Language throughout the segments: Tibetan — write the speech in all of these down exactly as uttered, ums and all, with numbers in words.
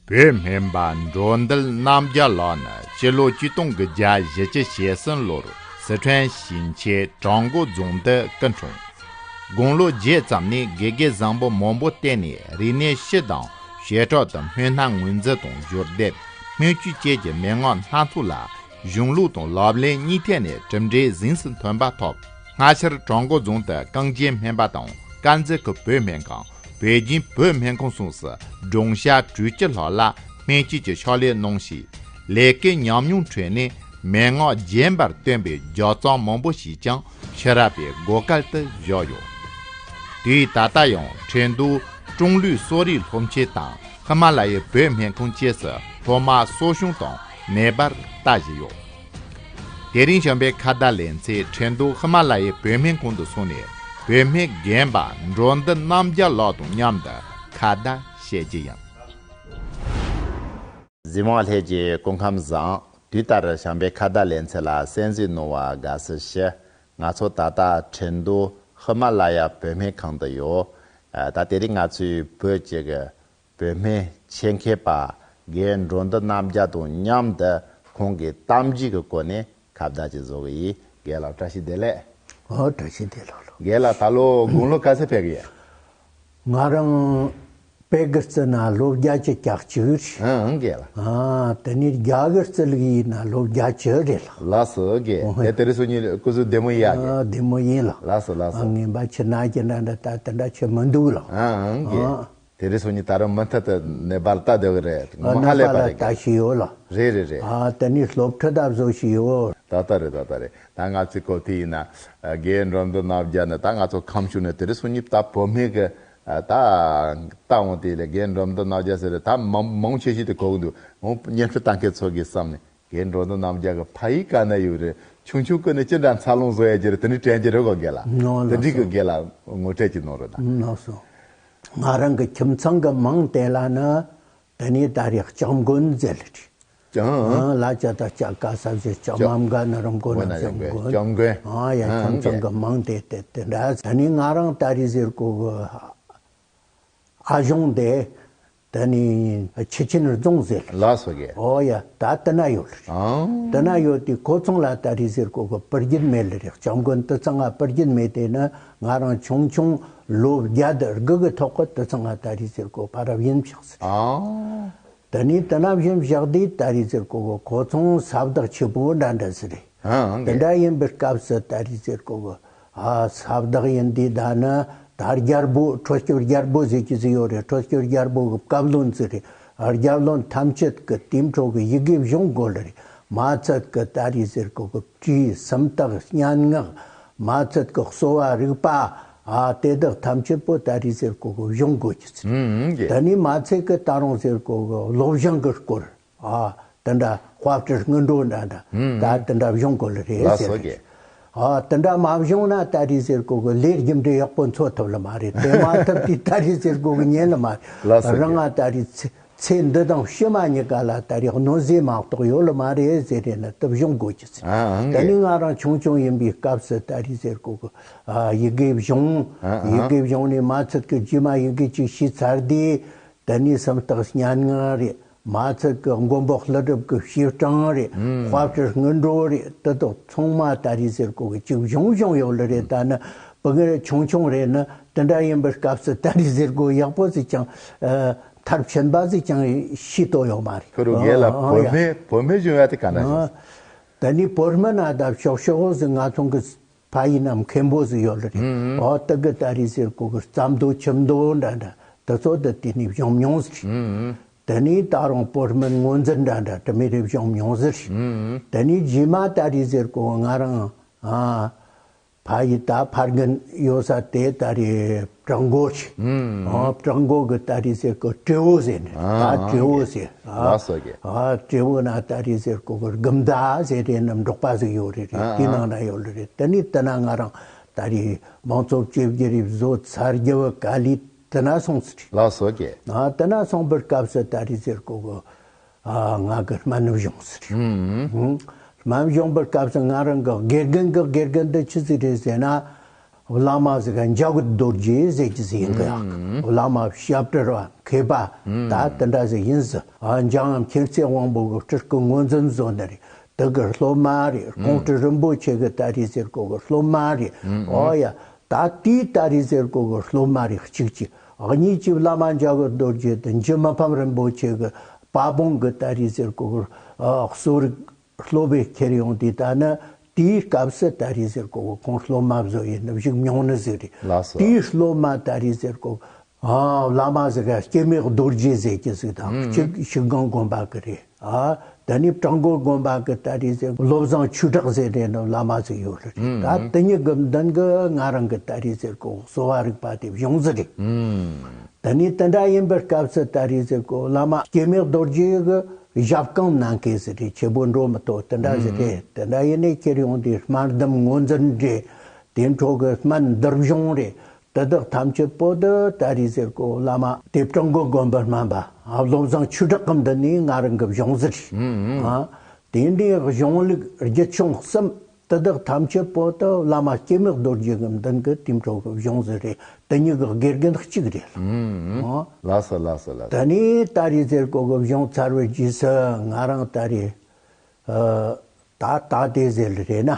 བོད་སྨན་པ་འགྲོ་འདུལ་རྣམ་རྒྱལ་ལགས་ནི་སྤྱི་ལོ་ཆིག་སྟོང་དགུ་བརྒྱ་བཞི་བཅུ་ཞེ་གསུམ་ལོར་སི་ཁྲོན་ཞིང་ཆེན་བྲག་འགོ་རྫོང་དུ་སྐུ་འཁྲུངས། དགུང་ལོ་བརྒྱད་ཙམ་ནས་དགེ་རྒན་བཟང་པོ་མང་པོ་བསྟེན་ནས་རིག་གནས་སྤྱི་དང་བྱེ་བྲག་ཏུ་སྨན་སྣ་ངོས་འཛིན་དང་ཞོར་འདེབས་སྨན་བཅོས་བཅས་ཀྱི་མན་ངག་སྣ་ཚོགས་ལ་གཞུང་ལུགས་དང་ལག་ལེན་གཉིས་ཐད་ནས་གྲུབ་འབྲས་གཟེངས་སུ་ཐོན་པ་ཐོབ། སྔ་ཕྱིར་བྲག་འགོ་རྫོང་དུ་གངས་ཅན་སྨན་པ་དང་དཀར་མཛེས་ཁུལ་བོད་སྨན་ཁང་། བོད་ལྗོངས་བོད་སྨན་ཁང་གསུམ་སུ་སྦྲང་ཤ་དྲུག་ཅུ་ལྷག་ལ་སྨན་བཅོས་ཀྱི་ཕྱག་ལས་གནང་ཞིང་། ལས་ཀའི་ཉམས་མྱོང་ཁྲོད་ནས་མན་ངག་རྒྱས་པར་སྟོན་པའི་ལྗགས་རྩོམ་མང་པོ་ཞིག་ཀྱང་ཕྱི་རབས་པའི་གོ་སྐལ་དུ་བཞག་ཡོད། དུས་ད་ལྟ་ཡང་ཁྲིན་ཏུའུ་ཀྲུང་ལུགས་གསོ་རིག་སློབ་ཆེན་དང་ཧི་མ་ལ་ཡའི་བོད་སྨན་ཁང་བཅས་སུ་སློབ་མ་གསོ་སྐྱོང་དང་ནད་པར་ལྟ་བཞིན་ཡོད། དེ་རིང་བྱམས་པའི་ཁ་བརྡ་ལེ་ཚན་ཁྲིན་ཏུའུ་ཧི་མ་ལ་ཡའི་བོད་སྨན་ཁང་དུ་སོང་ནས་བོད་སྨན་རྒན་པ་འགྲོ་འདུལ་རྣམ་རྒྱལ་ལགས་དང་མཉམ་དུ་ཁ་བརྡ་བྱེད་ཀྱི་ཡིན། གཟིགས་མོ་བ་ལྷན་རྒྱས་སྐུ་ཁམས་བཟང་། དུས་ལྟར་བྱམས་པའི་ཁ་བརྡ་ལེ་ཚན་ལ་གསན་གཟིགས་གནང་བར་དགའ་བསུ་ཞུ། ང་ཚོ་ད་ལྟ་ཁྲིན་ཏུའུ་ཧི་མ་ལ་ཡ་བོད་སྨན་ཁང་དུ་ཡོད། ཨ། ད་དེ་རིང་ང་ཚོས་བོད་ཀྱི་བོད་སྨན་ཆེད་མཁས་པ་རྒན་འགྲོ་འདུལ་རྣམ་རྒྱལ་དང་མཉམ་དུ་ཁོང་གི་གཏམ་རྒྱུད་ཀྱི་སྐོར་ནས་ཁ་བརྡ་ཅིག་བཟོ་གི་ཡིན། རྒན་ལགས་བཀྲ་ཤིས་བདེ་ལེགས། ཨོ། བཀྲ་ཤིས་བདེ་ལེགས་ལགས། རྒན་ལགས་ད་ལོ་དགུང་ལོ་ག་ཚོད་ཕེབས་ཀྱི་ཡོད། ང་རང་དཔེ་དགུ་རྩི་ན་ལོ་བརྒྱད་ཅུ་གྱ་གཅིག་རེད། ཨང་། རྒན་ལགས། ཨ། དེ་ནས་རྒྱ་གི་རྩི་ལུགས་ཡིན་ན་ལོ་བརྒྱད་ཅུ་རེད་ལགས། ལགས་སོ་རྒན། ཨོ། དེ་དེ་རིང་སང་ཉིན་སྐུ་གཟུགས་བདེ་མོ་ཡིན་ཡ་རྒན། ཨ། བདེ་མོ་ཡིན་ལགས། ལགས་སོ་ལགས་སོ། ཨ། ངན་པ་ཕྱི་ནང་གི་འདྲ་འདྲ་ད་དེ་འདྲ་ཆེ་མི་འདུག་ལགས། ཨང་། རྒན། ཨ། དེ་རིང་སང་ཉིན་ད་རུང་མུ་མཐུད་དུ་ནད་པ་ལ་ལྟ་སྡོད་ཀྱི་རེད། ངོ་མ་ཧ་ལས་པ་རེད། ནད་པ་ལ་ལྟ་བཞིན་ཡོད་ལགས། རེད་རེད་རེད། ཨ། དེ་ནས་སློབ་ཁྲིད་ད་བཟོ་བཞིན་ཡོད། ད་ལྟ་རེད། ད་ལྟ་རེད། ད་ང་ཚོའི་གོ་ཐོས་ཡིན་ན། ཨ། རྒན་འགྲོ་འདུལ་རྣམ་རྒྱལ་ནི་ད་ང་ཚོ་ཁམས་ཕྱོགས་ནས་དེ་རིང་སང་ཉིན་ད་བོད་སྨན་གྱི། ཨ། ད་ལྟ་འོང་དེ་ལས་རྒན་འགྲོ་འདུལ་རྣམ་རྒྱལ་ཟེར་རེད། ད་མང་མང་ཆེ་ཤོས་དེ་གོ་གི་འདུག་འོ། བརྙན་འཕྲིན་ལྟ་མཁན་ཚོ་གི་བསམ་ནས། རྒན་འགྲོ་འདུལ་རྣམ་རྒྱལ་གྱི་ཕ་ཡུལ་ག་ན་ཡོད་རེད། ཆུང་ཆུང་ཀུན་ནས་ཅི་འདྲ་འཚར་ལོངས་བཟོ་ཡ་ཅི་རེད། དེ་འདྲའི་དྲན་གྱི་རེད་གོ་རྒན་ལགས། ཨོ། དེ་འདྲའི་གི་ལགས་སོ། རྒན་ལགས་ངོ་སྤྲོད་ཅིག་གནང་རོགས་གནང་། ལགས་སོ། ང་རང་གི་ཁྱིམ་ཚང་གི་མིང་དེ་ལ་ནི་དེ་ནས་ད་རེས་ལྕམ་མགོན་ཟེར་ལེ་རེད། ལྕམ། ཨ། ལ་ཅ་ད་ལྕ་ག་ས་བཞི་ལྕམ། ལྕམ་མམ་ག་ན་རོ་མགོ་ན་ལྕམ་མགོན། ལྕམ་མགོན། ཨ་ཡ། ཨ། ཁྱིམ་ཚང་གི་མིང་དེ་དེ་དེ་འདྲ། དེ་ནས་ང་རང་ད་རེས་ཟེར་གོ་གི། ཨ་གཞུང་དེ། དེ་ནས་ཆུ་ཆེན་རྫོང་ཟེར། ལགས་སོ་རྒན། ཨོ་ཡ། ད་དེ་ན་ཡོད་རེད། ཨང་། དེ་ན་ཡོད་དུས་ཁོ་ཚང་ལ་ད་རེས་ཟེར་གོ་གི་པར་རྒྱུན་མེད་ལེ་རེད། ལྕམ་མགོན་དེ་ཚང་ང་པར་རྒྱུན་མེད་དེ་ནི་ང་རང་ཆུང་ཆུང་ལོ་བརྒྱད་དགུ་གི་ཐོག་གི་དེ་ཚང་ང་ད་རེས་ཟེར་གོ་ཕར་བཞིན་བཞག་ཟེར། ཨང་། དེ་ནས་དེ་ན་བཞིན་བཞག་དུས་ད་རེས་ཟེར་གོ་གི་ཁོ་ཚང་ས་བདག་ཆེ་པོ་འདྲ་འདྲ་ཟེར་རེད། ཨང་། དེ་འདྲ་ཡིན་པའི་སྐབས་སུ་ད་རེས་ཟེར་གོ་གི། ཨ། ས་བདག་ཡིན་དུས་ད་ནི་ད་རྒྱལ་པོ་ཁྲོ་སྐྱོབ་རྒྱལ་པོ་ཟེར་གྱི་ཟིག་ཡོད་རེད། ཁྲོ་སྐྱོབ་རྒྱལ་པོ་གི་བཀའ་བློན་ཟིག་རེད། རྒྱལ་བློན་ཐམས་ཅད་ཀྱི་དེའི་འཕྲོ་གི་ཡི་གེ་སྦྱོང་དགོས་ལེ་རེད། མ་ཚད་ཀྱི་ད་རེས་ཟེར་གོ་གི་བྲིས་སུམ་རྟགས་སྙན་ངག་མ་ཚད་ཀྱི་གསོ་བ་རིག་པ། ཨ། དེ་དག་ཐམས་ཅད་པོ་ད་རེས་ཟེར་གོ་གི་སྦྱོང་དགོས་ཀྱི་ཟིག་ཨང་། དེ་ནས་མ་ཚད་ཀྱི་ད་རུང་ཟེར་གོ་གི་སློབ་སྦྱོང་གི་སྐོར། ཨ། དེ་འདྲ་དཔའ་བྲལ་སྔོན་འགྲོ་འདྲ་འདྲ། ཨང་། ད་དེ་འདྲ་སྦྱོང་དགོས་ལེ་རེད་ཟེར། ལགས་སོ་རྒན། ཨ། དེ་འདྲ་མ་སྦྱོང་ན་ད་རེས་ཟེར་གོ་གི་ལས་རྒྱུ་འབྲས་ཡག་པོ་འཚོལ་ཐུབ་ལེ་མ་རེད། དེ་མ་ཐུབ་དུས་ད་རེས་ཟེར་གོ་གི་ཉན་ལེ་མ་རེད། ལགས་སོ་རང་རྒན། ང་ད་རེས་ཚེ་ཚེ་འདི་དང་ཕྱི་མ་གཉིས་ཀ་ལ་ད་རེས་གནོད་འཚེ་མ་གཏོགས་ཡོད་ལེ་མ་རེད་ཟེར་རེད་ན་དེ་སྦྱོང་དགོས་ཀྱི་ཟེར། ཨ། ཨང་། དེ་ནས་རྒན། ང་རང་ཆུང་ཆུང་ཡིན་པའི་སྐབས་སུ་ད་རེས་ཟེར་གོ་གི། ཨ། ཡི་གེ་སྦྱོང་། ཨ། ཡི་གེ་སྦྱོང་ནས་མ་ཚད་ཀྱི་རྗེས་མ་ཡི་གེ་གཅིག་ཤེས་ཚར་དུས། དེ་ནས་སུམ་རྟགས་སྙན་ངག་རེད། མ་ཚད་ཀྱི་མགོན་པོ་ཀླུ་སྒྲུབ་ཀྱི་བྱེ་བྲང་རེད། ཨང་། དཔའ་བྲལ་སྔོན་འགྲོ་རེད། དེ་དག་ཚང་མ་ད་རེས་ཟེར་གོ་གི་གཅིག་སྦྱོང་སྦྱོང་ཡོད་ལེ་རེད། ད་ནི་བུ་ངེར་ཆུང་ཆུང་རེད་ནི་དེ་འདྲ་ཡིན་པའི་སྐབས་སུ་ད་རེས་ཟེར་གོ་ཡག་པོ་ཟིག་ཀྱང་། ཨ། མཐར་ཕྱིན་པ་ཟིག་ཀྱང་ཤེས་རྟོགས་ཡོད་མ་རེད། ཁོ་རུ་རྒན་ལ། ཨ། བོད་ཨ། སྨན་བོད་སྨན་སྦྱོང་ཡ་དེ་ག་འདྲ་ཨ། ཞིག་དེ་ནས་བོད་སྨན་ན་ད་ཤོག་ཤོག་ཟིག་ང་ཚོ་གི་ཕ་ཡུལ་ན་མཁན་པོ་ཟིག་ཡོད་ལེ་རེད། ཨང་། ཨོ། དེ་གི་ད་རེས་ཟེར་གོ་གི་རྩ་མདོ་ཆུ་མདོ་འདྲ་འདྲ་དེ་ཚོ་དེ་དེ་ནས་སྦྱོང་མྱོང་ཟིག་ཨང་། དེ་ནས་ད་རུང་བོད་སྨན་ངོས་འཛིན་འདྲ་འདྲ་དེ་མོ་རེ་སྦྱོང་མྱོང་ཟིག་ཨང་། དེ་ནས་རྗེས་མ་ད་རེས་ཟེར་གོ་ང་རང་། ཨ། ཕ་ཡུལ་ད་ཕ་རྒན་ཡོད་ས་དེ་ད་རེས་བྲག་འགོ་ཞིག་ཨང་། ཨོ། བྲག་འགོ་གི་ད་རེས་ཟེར་གོ་སྤྲེའུ་ཟེར་ནས། ཨ། ད་སྤྲེའུ་ཟེར། ཨ། ལགས་སོ་རྒན། ཨ། སྤྲེའུ་ན་ད་རེས་ཟེར་གོ་གི་དགུ་མདའ་ཟེར་རེ་ནི་འབྲོག་པ་ཟིག་ཡོད་རེད། རེད། ཨ། དེའི་ཨ། ནང་ན་ཡོད་ལེ་རེད། དེ་ནས་དེ་ན་ང་རང་ད་རེས་མང་ཚོགས་བཅོས་བསྒྱུར་རེ་བཟོ་ཚར་རྒྱུ་བ་ག་ལི་དེ་ན་སོང་ཟིག་ལགས་སོ་རྒན། ཨ། དེ་ན་སོང་པའི་སྐབས་སུ་ད་རེས་ཟེར་གོ་གི། ཨ། ང་གི་སྨན་སྦྱོང་ཟེར། ཨང་། སྨན་སྦྱོང་པའི་སྐབས་སུ་ང་རང་གི་དགེ་རྒན་གི་དགེ་རྒན་འདི་ཆི་ཟིག་རེད་ཟེར་ན། བླ་མ་ཟིག་ག་འཇམ་མགོན་རྡོ་རྗེ་ཟེར་གྱི་ཟིག་ཡིན་གི། ཨང་། བླ་མ་ཞབས་བྲལ་བ། མཁས་པ་ད་དེ་འདྲ་ཟིག་ཡིན་ཟིག་ཨ་འཇམ་དབྱངས་མཁྱེན་བརྩེ་དབང་པོ་གི་སྤྲུལ་སྐུ་ངོས་འཛིན་བཟོ་ནི་རེད། དེ་གི་སློབ་མ་རེད། ཀོང་སྤྲུལ་རིན་པོ་ཆེ་གི་ད་རེས་ཟེར་གོ་གི་སློབ་མ་རེད། ཨོ་ཡ། ད་དེའི་ད་རེས་ཟེར་གོ་གི་སློབ་མ་རེད། གཅིག་གཅིག་གཉིས་གཅིག་བླ་མ་འཇམ་དབྱངས་རྡོ་རྗེ་དང་འཇུ་མི་ཕམ་རིན་པོ་ཆེ་གི་པ་བོང་གི་ད་རེས་ཟེར་གོ་གི་གསོ་རིག་སློབ་དཔེ་ཁྱེར་ཡོང་དུས་ད་ནི་དེའི་སྐབས་སུ་ད་རེས་ཟེར་གོ་གི་ཁོང་སློབ་མ་བཟོ་ཡིན་ནི་བཞུགས་མྱོང་ནི་ཟིག་རེད། ལགས་སོ། དེའི་སློབ་མ་ད་རེས་ཟེར་གོ་ཨ་བླ་མ་ཟིག་ག་སྐྱེ་མེད་རྡོ་རྗེ་ཟེར་གྱི་ཟིག་དང་གཅིག་ཤིང་སྒང་དགོན་པ་གི་རེད། ཨ་དེ་ནས་བྲག་འགོ་དགོན་པ་གི་ད་རེས་ཟེར་བློ་བཟང་ཆོས་གྲགས་ཟེར་རེད་ནི་བླ་མ་ཟིག་ཡོད་རེད། ད་དེ་གཉིས་གི་མདུན་གི་ང་རང་གི་ད་རེས་ཟེར་གོ་གསོ་བ་རིག་པ་དེ་བྱུང་ཟིག་རེད། དེ་ནས་དེ་འདྲ་ཡིན་པའི་སྐབས་སུ་ད་རེས་ཟེར་གོ་བླ་མ་སྐྱེ་མེད་རྡོ་རྗེ་གི་ཞབས་རྐང་གནང་མཁན་ཟིག་རེད། ཆེ་བོ་འགྲོ་མི་ཐུབ་དེ་འདྲ་ཟིག་རེད། དེ་འདྲ་ཡིན་ནས་ཁྱེར་ཡོང་དུས་སྨན་ལྡུམ་ངོས་འཛིན་རེད། དེ་འཕྲོ་གི་སྨན་འདུལ་སྦྱོང་རེད། དེ་དག་ཐམས་ཅད་པོ་དེ་ད་རེས་ཟེར་གོ་བླ་མ་དེ་བྲག་འགོ་དགོན་པའི་སྨན་པ་བློ་བཟང་ཆོས་གྲགས་ཀྱི་མདུན་ནས་ང་རང་གི་སྦྱོང་ཟིག་རེད། ཨ་དེ་འདྲའི་གཞུང་ལུགས་རྒྱུད་ཆུང་གསུམ་དེ་དག་ཐམས་ཅད་པོ་དེ་བླ་མ་སྐྱེ་མེད་རྡོ་རྗེ་གི་མདུན་གི་དེ་འཕྲོ་གི་སྦྱོང་ཟིག་རེད། དེ་གཉིས་ཀྱི་དགེ་རྒན་གཅིག་རེད། ཨ་ལགས་སོ་ལགས་སོ་ལགས་སོ། དེ་ནས་ད་རེས་ཟེར་གོ་གི་སྦྱོང་ཚར་བའི་རྗེས་སུ་ང་རང་ད་རེས་ཨ་ད་ད་དེ་ཟེར་རེད་ན།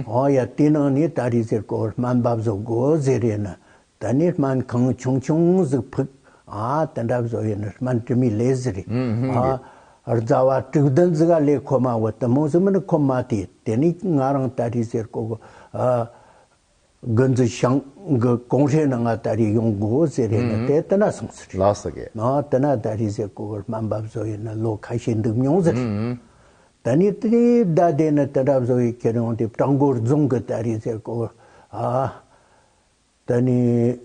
ཨོ་ཡ་དེ་ནང་ནས་ད་རེས་ཟེར་གོ་སྨན་པ་བཟོ་དགོ་ཟེར་རེད་ན། ད་ནི་སྨན་ཁང་ཆུང་ཆུང་ཟིག་ཕུག་ཨ་དེ་འདྲ་བཟོ་ཡིན་ན་སྨན་དྲི་མའི་ལས་ཟིག་རེད། ཨ་རྫ་བ་དྲུག་བདུན་ཟིག་ག་ལས་ཁོ་མ་བོ་དེ་མོ་ཟིག་མིན་ཁོ་མ་དེ་དེ་ནི་ང་རང་ད་རེས་ཟེར་གོ་གི་ཨ་དགུན་ཚོད་ཤང་གི་གོང་ཧྲེ་ནང་ང་ད་རེས་ཡོང་དགོ་ཟེར་རེད་ན། དེ་དེ་ན་སོང་ཟིག་རེད། ལགས་སོ་གི། ཨ་དེ་ན་ད་རེས་ཟེར་གོ་གི་སྨན་པ་བཟོ་ཡིན་ན་ལོ་ཁ་ཤས་འདུག་མྱོང་ཟིག་རེད། ད་ནི་དེ་ནི་ད་དེ་ནི་དེ་འདྲ་བཟོ་ཡི་ཁྱེར་ཡོང་དེ་བྲག་འགོ་རྫོང་གི་ད་རེས་ཟེར་གོ་ཨ་ད་ནི་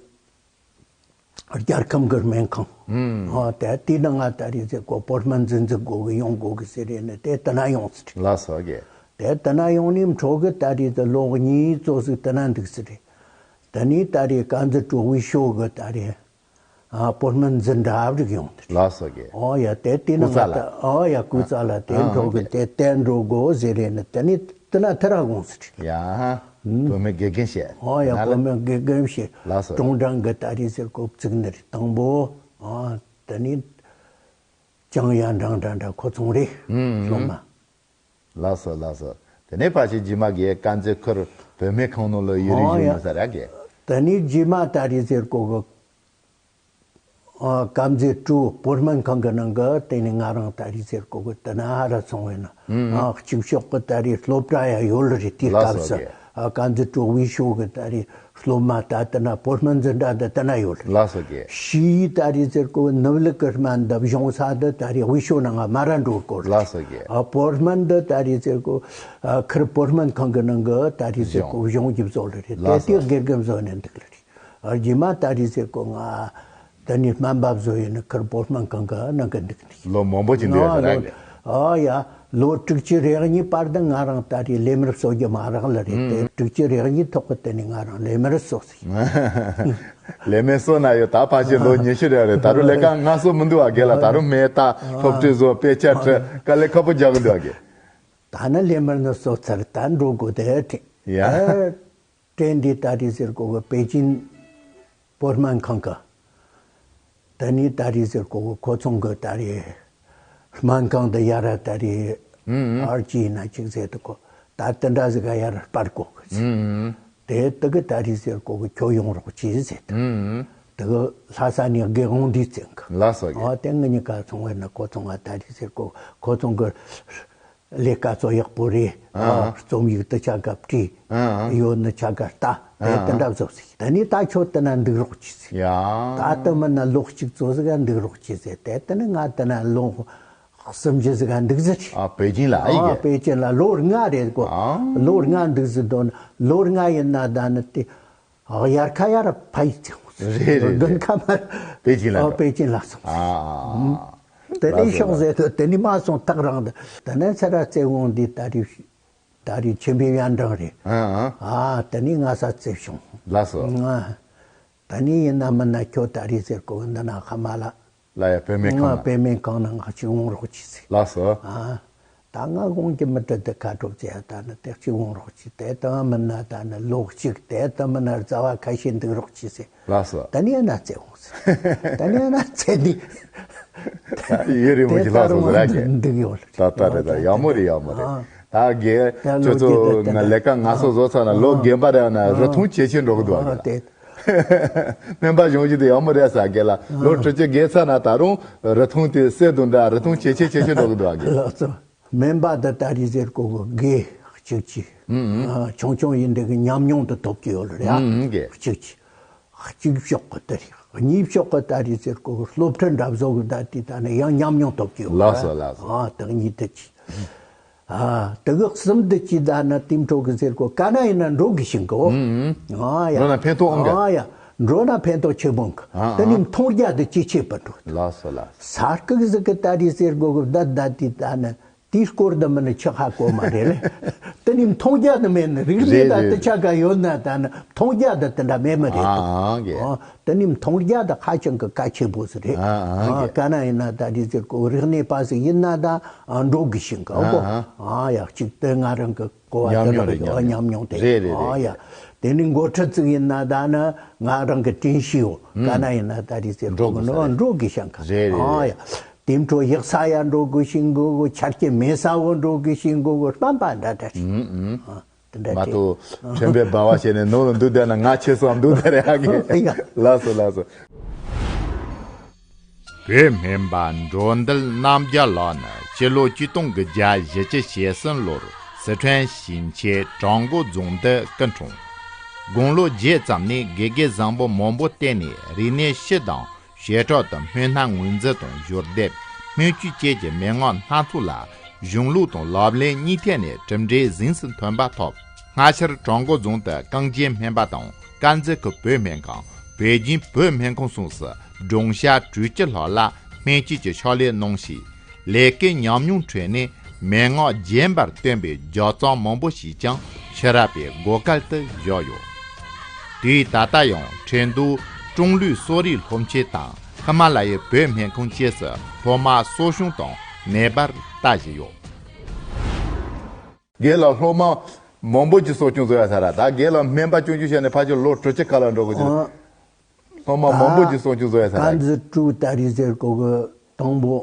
རྒྱལ་ཁམས་གི་སྨན་ཁང་། ཨ་དེ་དེ་ནང་ང་ད་རེས་ཟེར་གོ་བོད་སྨན་འཛིན་འཛུགས་དགོ་གི་ཡོང་དགོ་གི་ཟེར་རེད་ནི་དེ་དེ་ན་ཡོང་ཟིག་རེད། ལགས་སོ་གི། དེ་དེ་ན་ཡོང་ནི་འཕྲོ་གི་ད་རེས་དེ་ལོ་གཉིས་ཙོ་ཟིག་དེ་ན་འདུག་ཟིག་རེད། ད་ནི་ད་རེས་དཀར་མཛེས་གྲོགས་པོའི་ཞོ་གི་ད་རེས། ཨ་བོད་སྨན་འཛིན་གྲྭ་རིག་ཡོང་དེ། ལགས་སོ་གི། ཨོ་ཡ་དེ་དེ་ནང་སྐུ་ཚ་ལ། ཨོ་ཡ་སྐུ་ཚ་ལ་དེ་ཨ་འགྲོ་གི་དེ་དེ་འགྲོ་དགོ་ཟེར་རེད་ནི་དེ་ནི་དེ་ན་ཐེ་ར་དགོངས་ཟེར། ཡ་བོད་སྨན་དགེ་རྒན་བྱས། ཨོ་ཡ་ན་ལ་བོད་སྨན་དགེ་རྒན་བྱས། ལགས་སོ། ཀྲུང་ཀྲང་གི་ད་རེས་ཟེར་གོ་བཙུགས་ནི་རེད་དང་པོ། ཨ་དེ་ནི་ཅང་ཡ་འབྲང་འདྲ་འདྲ་ཁོ་ཚོང་རེད། སློབ་མ། ལགས་སོ་ལགས་སོ། དེ་ནས་ཕལ་ཆེར་རྗེས་མ་གི་དཀར་མཛེས་ཁུལ་བོད་སྨན་ཁང་ནང་ལ་ཡོད་རེད། ཨོ་ཡ། ཞུས་ནས་ཟེར་ར་གི། དེ་ནས་རྗེས་མ་ད་རེས་ཟེར་གོ་གི། ཨ་དཀར་མཛེས་ཀྲོའུ་བོད་སྨན་ཁང་གི་ནང་གི་དེ་ནས་ང་རང་ད་རེས་ཟེར་གོ་གི་དེ་ན་ཧ་ར་སོང་བས་ན། ཨ་གཅིག་ཤོག་གི་ད་རེས་སློབ་གྲྭ་ཡ་ཡོད་ལ་རེད་དེའི་ལགས་སོ་སྐབས་སུ། གི། ཨ་དཀར་མཛེས་ཀྲོའུ་དབུས་ཤོག་གི་ད་རེས་སློབ་མ་ད་དེ་ན་བོད་སྨན་འཛིན་གྲྭ་འདི་དེ་ན་ཡོད་རེད། ལགས་སོ་གི། ཕྱིའི་ད་རེས་ཟེར་གོ་ནུབ་ལུག་གི་སྨན་འདི་སྦྱོང་ས་འདི་ད་རེས་དབུས་ཤོག་ནང་ང་མ་ར་འགྲོ་དགོས་རེད། ལགས་སོ་གི། ཨ་བོད་སྨན་འདི་ད་རེས་ཟེར་གོ་ཨ་ཁིར་བོད་སྨན་ཁང་གི་ནང་གི་ད་རེས་ཟེར་གོ་སྦྱོང་རྒྱུ་བཟོ་ལ་རེད། ལགས་སོ། དེ་དེ་དགེ་རྒན་བཟོ་ནས་འདུག་ལ་རེད། ཨ་རྗེས་མ་ད་རེས་ཟེར་གོ་ང་ད་ནི་སྨན་པ་བཟོ་ཡིན་ནི་ཁིར་བོད་སྨན་ཁང་གི་ནང་གི་འདུག་ནི། ལོ་མང་པོ་ཅིག་འདུག་ཡ་ཟེར་ར་གི། ཨ་ཡ། ལོ་དྲུག་ཅུ་རེ་གཉིས་བར་དུ་ང་རང་ད་རེས་ལས་མེར་གསོ་རྒྱུ་མ་རག་ལ་རེད་དེ། དྲུག་ཅུ་རེ་གཉིས་ཐོག་གི་དེ་ནི་ང་རང་ལས་མེར་གསོ་སི། ལས་མེར་གསོ་ན་ཡོད་ད་ཕལ་ཆེར་ལོ་ཉི་ཤུ་རེ་རེད། ད་རུང་ལས་ཀ་ང་གསོ་མི་འདུག་ཨ་གེ་ལ། ད་རུང་མེ་ད་སློབ་ཁྲིད་བཟོ་དཔེ་ཆ་ཁྲིད་དཀའ་ལས་ཁག་པོ་རྒྱག་གི་འདུག་ཨ་གེ། ད་ནི་ལས་མེར་ནི་གསོ་ཚར་ད་འགྲོ་དགོས་དེ་དྲན། ཡ། ཨ་དྲན་འདི་ད་རེས་ཟེར་གོ་གི་པེ་ཅིན་བོད་སྨན་ཁང་གི། ད་ནི་ད་རེས་ཟེར་གོ་གི་ཁོ་ཚོང་གི་ད་རེས་སྨན་ཁང་འདི་ཡ་ར་ད་རེས་ཨར་ཅི་ཡིན་ན་ཅིག་ཟེར་དུ་གོ། ད་དེ་འདྲ་ཟིག་ག་ཡ་ར་སྤར་གོ་གི། དེ་དེ་གི་ད་རེས་ཟེར་གོ་གི་ཁྱོད་ཡོང་རོགས་གྱིས་ཟེར་དུ། དེ་གི་ལྷ་ས་ནས་དགེ་དབང་འདུས་བཙན་གི། ལགས་སོ་གི། ཨ་དེ་ང་གཉིས་ཀ་སོང་བས་ན་ཁོ་ཚོང་ང་ད་རེས་ཟེར་གོ་ཁོ་ཚོང་གི། ལས་ཀ་ཚོ་ཡག་པོ་རེད། ཨ། རྩོམ་ཡིག་དུ་ཆ་ག་བྲིས། ཨ། ཡོད་ནི་ཆ་ག་ལྟ། དེ་ཨ། དེ་འདྲ་བཟོ་ཟིག་ད་ནི་ད་ཁྱོད་དེ་ན་འདུག་རོགས་གྱིས་ཟིག་ཡ། ད་ལྟ་མིན་ན་ལོ་གཅིག་ཙོ་ཟིག་ག་འདུག་རོགས་གྱིས་ཟེར། དེ་དེ་ནི་ང་དེ་ན་ལོ་གསུམ་བཞི་ཟིག་ག་འདུག་ཟེར། ཨ་པེ་ཅིན་ལ་ཨ་ཡི་ཨ་གེ། པེ་ཅིན་ལ་ལོ་ལྔ་རེད་གོ། ཨ། ལོ་ལྔ་འདུག་ཟེར་དོན་ལོ་ལྔ་ཡིན་ན་ད་ནི་དེ། ཨ་ཡར་ཁ་ཡར་ཕ་ཡི་ཚེ་རེད་རེད་རེད། དགུན་ཁ་མར་པེ་ཅིན་ལ་ཨ་འགྲོ། པེ་ཅིན་ལ་སོང་། ཨ་ཨ། དེ་ནས་ལགས་སོ་ཤོག་ཟེར་དུ་དེ་ནས་མ་སོང་ཐག་རང་དུ་དེ་ནས་ཚེ་ར་རྩེ་དབང་འདི་ད་རེས་ད་རེས་ཆེན་པོའི་ཡར་འབྲང་རེད། ཨ་ཨ། ཨ་དེ་ནས་ང་ས་རྩེ་བྱུང་། ལགས་སོ། ཨ་དེ་ནས་ཡིན་ན་མིན་ན་ཁྱོད་ད་རེས་ཟེར་གོ་འདི་ན་ཁ་མ་ལ། ལ་ཡ་བོད་སྨན་ཁང་ང་ན། བོད་སྨན་ཁང་ན་ང་ཅིག་འོང་རོགས་གྱིས་ཟེར། ལགས་སོ། ཨ། ད་ང་དགོངས་ཀྱི་མི་སྤྲད་དེ་ཁ་གྲོགས་ཅེས་ད་ནི་དེ་གཅིག་འོང་རོགས་གྱིས། དེ་དང་མིན་ན་ད་ནི་ལོ་གཅིག་དེ་དང་མིན་ན་རྩ་བ་ཁ་ཤས་འདུག་རོགས་གྱིས་ཟེར། ལགས་སོ། ད་ནི་ཡང་ན་བཙལ་འོང་ཟེར། ད་ནི་ཡང་ན་བཙལ་ནི། ཡུན་རིང་པོ་ཞིག་ལྷག་སོང་ཟེར་ར་གི། འདུག་ཡོད། ད་ལྟ་རེད། ད་ཡག་མོ་རེད། ཡག་མོ་རེད། ཨ། ད་གི་ད་ཁྱོད་ཚོ་ལོ་རྒྱུས་ད་ང་ལས་ཀ་ང་སོ་བཟོ་ཚར་ན་ལོ་ཨ་རྒན་པ་རེད་ན་རི་ཨ་ཐུང་ཆེ་ཆེ་འགྲོ་གི་འདུག་ཨ་ཨ་གི། དེ། སྨན་པ་གཞུང་བཞུགས་དེ་ཡག་མོ་རེད་ཟེར་གི་ལ། ལོ་ཨ་དྲུག་ཅུ་བརྒལ་ཚར་ན་ད་རུང་རི་ཐུང་དེ་གསེར་དུང་འདྲ་རི་ཐུང་ཆེ་ཆེ་ཆེ་ཆེ་འགྲོ་གི་འདུག་ཨ་གི། ལགས་སོ། སྨན་པ་དེ་ད་རེས་ཟེར་གོ་གི་དགེ་གཅིག་གཅིག་ཨ་ཆུང་ཆུང་ཡིན་དེ་གི་ཉམས་མྱོང་དེ་ཐོབ་ཀྱི་ཡོད་རེད་ཨ། ཨ་གི། གཅིག་གཅིག་གཅིག་ཕྱོགས་གི་དེ་རེད། གཉིས་ཕྱོགས་གི་ད་རེས་ཟེར་གོ་གི་སློབ་ཁྲིད་འདྲ་བཟོ་གི་ད་དེ་ད་ནི་ཡང་ཉམས་མྱོང་ཐོབ་ཀྱི་ཡོད་རེད། ལགས་སོ་ལགས་སོ། ཨ་དེ་གཉིས་དེ་གཅིག་ཨ་དེ་གི་གསུམ་དེ་གཅིག་ད་ནི་དེ་འཕྲོ་གི་ཟེར་གོ་ག་ན་ཡིན་ན་འགྲོ་གི་ཤིང་གི་འོ། ཨ་ཡ། འགྲོ་ན་ཕན་ཐོགས་འོང་གི། ཨ་ཡ། འགྲོ་ན་ཕན་ཐོགས་ཆེ་མོང་གི། ཨ་ཨ། དེ་ནི་མཐོང་རྒྱ་དེ་ཇེ་ཆེ་བར་འགྲོ། ལགས་སོ་ལགས་སོ། ས་སྐུག་ཟིག་གི་ད་རེས་ཟེར་གོ་གི་ད་ད་དེ་ད་ནི། དེའི་སྐོར་དུ་མིན་ནི་ཆི་ཧ་གོ་མ་རེད་ལེ། དེ་ནི་མཐོང་རྒྱ་དུ་མེད་ནི་རིག་གནས་རེད་དང་རེད་དེ་ཆ་ག་ཡོད་ན་ད་ནི་མཐོང་རྒྱ་དུ་དེ་འདྲ་མེད་མི་རེད་དོ། ཨ་གི། ཨོ། དེ་ནི་མཐོང་རྒྱ་དུ་ཧ་ཅང་གི་གལ་ཆེན་པོ་ཟིག་རེད། ཨ་ཨ་ཨ་གི། ག་ན་ཡིན་ན་ད་རེས་ཟེར་གོ་རིག་གནས་པ་ཟིག་ཡིན་ན་ད་ཨ་འགྲོ་གི་ཤིང་ག་ཨ་གོ། ཨ་ཨ། ཨ་ཡ་གཅིག་དེ་ང་རང་གི་གོ་བ་ཉམས་དེ་མྱོང་རེད། འདྲ་ཉམས་མྱོང་ཉམས་མྱོང་དེ། རེད་རེད་ཨ་ཡ། རེད། དེ་ནི་འགོ་ཁྲིད་ཟིག་ཡིན་ན་ད་ནི་ང་རང་གི་དྲིན་ཤེས་ཡོད། ཨ་ག་ན་ཡིན་ན་ད་རེས་ཟེར་འགྲོ་གོ་གི་ནོ་ཟེར། འགྲོ་གི་ཤིང་ག་རེད་རེད་ཨ་ཡ། རེད། དེ་འཕྲོ་ཡག་ས་ཡ་འགྲོ་དགོས་ཤིང་གོ་ཆ་རྐྱེན་མེད་ས་བོ་འགྲོ་དགོས་ཤིང་གོ་སྤམ་པ་འདྲ་འདྲ་ཞིག་ཨུམ་ཨུམ། ཨ་དེ་འདྲ་མ་རེད། གཏོགས་ཁྲོན་པའི་སྦ་བ་བྱས་ནས་ནོར་ལ་འདུག་བསྡད་ན་ང་ཆེ་སོང་འདུག་བསྡད་རེད་ཨ་གི། ཡ། ལགས་སོ་ལགས་སོ། བོད་སྨན་པ་འགྲོ་འདུལ་རྣམ་རྒྱལ་ལགས་ནི་སྤྱི་ལོ་ཆིག་སྟོང་དགུ་བརྒྱ་ཞེ་གཅིག་ཞེ་གསུམ་ལོར་སི་ཁྲོན་ཞིང་ཆེན་བྲག་འགོ་རྫོང་དུ་སྐུ་འཁྲུངས། དགུང་ལོ་བརྒྱད་ཙམ་ནས་དགེ་རྒན་བཟང་པོ་མང་པོ་བསྟེན་ནས་རིག་གནས་སྤྱི་དང་བྱེ་བྲག་ཏུ་སྨན་སྣ་ངོས་འཛིན་དང་སྦྱོར་སྡེབ། སྨན་བཅོས་བཅས་ཀྱི་མན་ངག་སྣ་ཚོགས་ལ་གཞུང་ལུགས་དང་ལག་ལེན་གཉིས་ཐད་ནས་གྲུབ་འབྲས་གཟེངས་སུ་ཐོན་པ་ཐོབ། སྔ་ཕྱིར་བྲག་འགོ་རྫོང་དུ་རྐང་རྗེན་སྨན་པ་དང་དཀར་མཛེས་ཁུལ་བོད་སྨན་ཁང་། བོད་རྒྱུན་བོད་སྨན་ཁང་གསུམ་སུ་སྦྲང་ཤ་དྲུག་ཅུ་ལྷག་ལ་སྨན་བཅོས་ཀྱི་ཕྱག་ལས་གནང་ཞིང་། ལས་ཀའི་ཉམས་མྱོང་ཁྲོད་ནས་མན་ངག་རྒྱས་པར་སྟོན་པའི་ལྗགས་རྩོམ་མང་པོ་ཞིག་ཀྱང་ཕྱི་རབས་པའི་བགོ་སྐལ་དུ་བཞག་ཡོད། དུས་ད་ལྟ་ཡང་ཁྲིན་ཏུའུ་ཀྲུང་ལུའུ་གསོ་རིག་སློབ་ཆེན་དང་ཧི་མ་ལ་ཡའི་བོད་སྨན་ཁང་བཅས་སུ་སློབ་མ་གསོ་སྐྱོང་དང་ནད་པར་ལྟ་བཞིན་ཡོད། རྒན་ལགས་སློབ་མ་མང་པོ་ཅིག་གསོ་སྐྱོང་བཟོ་ཡ་ས་ར། ད་རྒན་ལགས་སྨན་པ་ཆུང་ཆུང་བྱས་ནས་ཕལ་ཆེར་ལོ་དྲུག་ཅུ་ཁ་ལ་འགྲོ་གི་ཅིག་ཨ། སློབ་མ་མང་པོ་ཅིག་གསོ་སྐྱོང་བཟོ་ཡ་ས་ར། དཀར་མཛེས་ཀྲུའུ་ཏ་རི་ཟེར་གོ་གི་དང་པོ་